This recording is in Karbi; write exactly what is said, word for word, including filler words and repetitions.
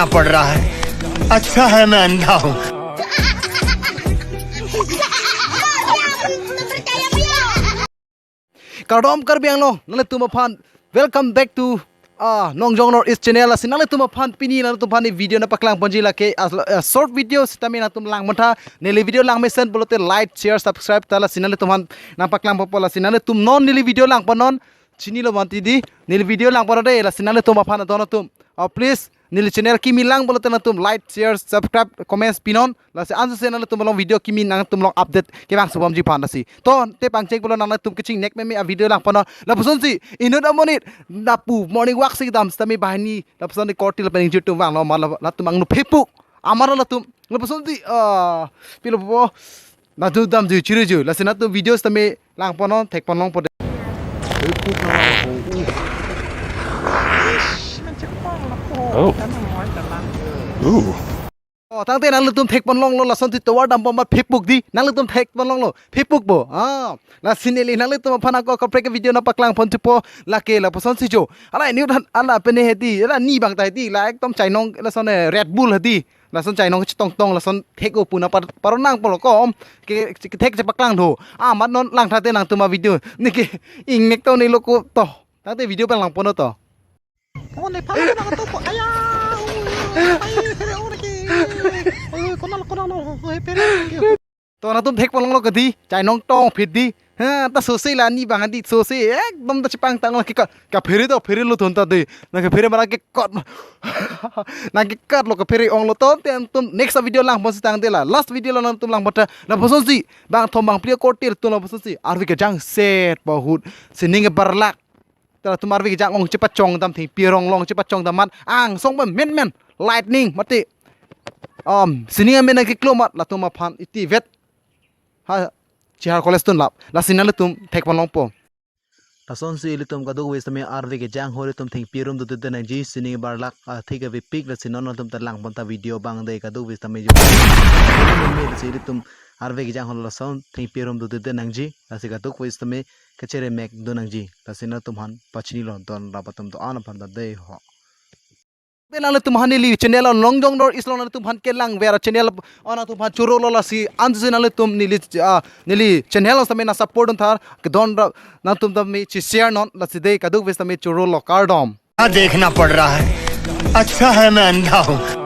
पड़ रहा है। अच्छा है मैं अंधा हूँ। Kardom Karbi Anglong, nanglitum aphan welcome back to uh, Nongjong North East channel. Lasi nanglitum aphan pini nanglitum aphan video nangpaklang ponji lake as uh, short video sitame nangtum lang matha. Neli video langmesen pulote like, share, subscribe ta, lasi nanglitum aphan nangpaklang ponpo. Lasi nanglitum non neli video lang pon non chinilo vanti di, neli video lang pon de, lasi nanglitum aphan adon atum, uh, please neli channel kimi lang pulote nangtum like, share, subscribe, comments pinon. Lasi ansi nanglitum along video kimi nangtum along update kevang subom ji aphan lasi. To te pangcheng pulo nangtum kechingnek meme a video lang pon non. Lapusonsi inut amonit lapu morning walk si dam sitame banghini lapusonsi korti lapen ingjir atum vanglo, amar la- latum angno phepuk. Amar latum lapusonsi ah pilo po nangtum damji chiriju. Lasi nangtum video sitame lang pon non, thek pon longpo de. Oh. Ooh. Oh, tangte nanglitum thek pon longlo, lasonsi tovar dam pon mat phepuk di. Nanglitum thek pon longlo, phepuk po. Ah, lasi neli nanglitum aphan ako kaprek video nangpaklang ponji po lake lapusonsi jo. Ala inut han ala pene hedi, ala ni bang ta hedi, la ekdom chainong lason eh, Red Bull hedi. Lason chainong chetong tong, lason thek o pu nangpar paro nang polo kom. Ke ke thek chepaklang tho. Ah, mat non lang thate nangtum a video. Neke ingnek to nelo ko to. Tangte video pen lang pon non to. Oh, ne pala na to ko. Aya. Ai, phere ong ki. Oi, kona kona no. Oi, phere. To nangtum thek pon longlo kedi, chainong tong phit di. Ha, ta sose la ni bang di sose. Ekdom ta chepangtang lake ka, kaphere to phere lo thon ta de. Nangkephere mara kekot. Nangkekot lo kaphere onglo to. Te nangtum next video lang pon sitang de la. Last video lo nangtum lang pon ta. Lapusonsi bang thom bang phli korti atum lapusonsi arve kejang set bahut sining ke barlak. Te latum arve kejang ong chepachong dam thengpi arong along chepachong dam mat angsong pen men men lightning mate um sining amen nangkeklo mat latum aphan iti vet ha Chihar College tun lap. Lasi nanglitum thek pon longpo. Lasonsi ilitum kadokave sitame arve kejang ho ilitum thengpi arum dodode nangji, sining barlak athik avepik. Lasi non latum ta lang pon ta video bang de kadokave sitame jo. Lasi ilitum arve kejang ho lason thengpi arum dodode nangji. Lasi kadokave sitame kachere mek do nangji. Lasi nangtum aphan pachinilo, don rap atum do-an aphan ta de ho. Pe nanglitum aphan neli channel along Nongjong North East along nangtum aphan kelang ver channel along nangtum aphan choro lo, lasi ansi nanglitum neli ah, neli channel along sitame nangsupport dun thar, kedon rap nangtum tame cheshare non, lasi de kadokave sitame choro lo, kardom. क्या देखना पड़ रहा है? अच्छा है मैं अंधा हूँ।